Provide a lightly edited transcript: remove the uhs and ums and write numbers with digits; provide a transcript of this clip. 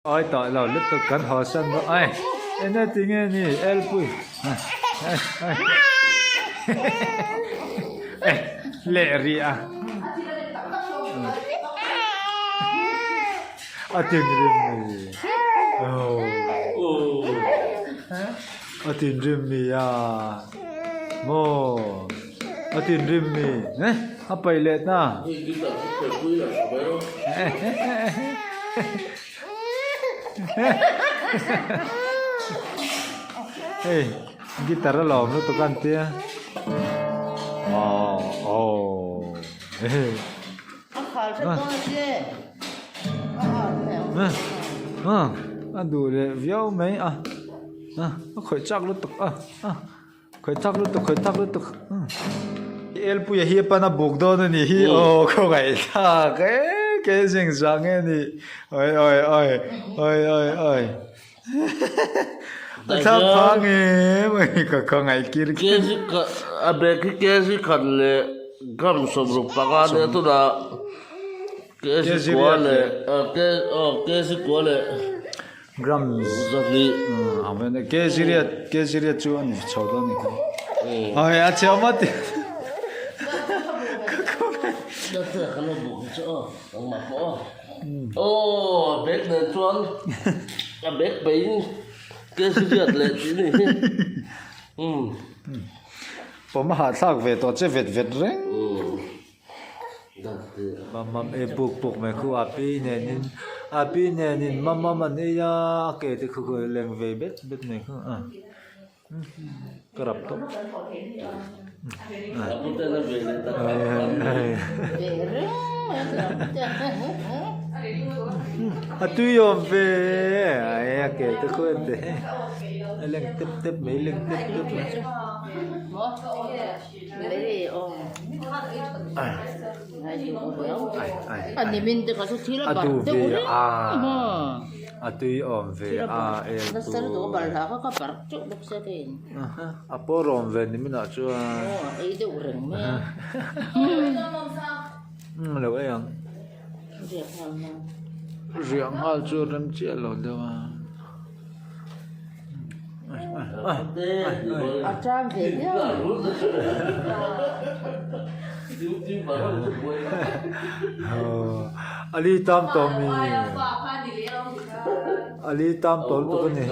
Ai tah lo lutuk kan haw san bawk ai enge tinge ni elpui leh rih a a tinrim mi a tinrim mi a maw a tinrim mi a paih leh ta. Hei guitar a lawm lutuk a an tia aw aw a duh leh viau mai a a khawih chak lutuk a a. Khawih tak lutuk, khawih tak lutuk. Elpuia hi a pan a buk dawn a nih hi aw khawngaih thlak e ke zing zang e ni oi oi oi oi oi oi a thlak phang em oi ka khawngaih kir kir a bag hi kg khat leh gram 15 nia tunah kg kua leh kg kua leh Gram zahnih ang vel a kg riat kg riat chu a ni chho dawn a ni kha oi a chhiau mat aw a bag nen chuan a bag peihin kg riat leh tih a ni hi pawm a hahthlak ve tawh che vet vet reng. Mamam e puk puk mai khu a pi nenin a pi nenin mamam an ei a a ke te khu khu leng ve bet bet mai khu a ka rap tawp a tui awm ve a ke te khu en teh a leng tep tep mai leng tep tep mai. A duh ve a a tui awm ve a el chu a pawr awm ve ni minah chuan lo ei ang riah nghal chu rem chiah lo deuh a. Ali tam tawh mi Ali tam tawh lutuk a ni.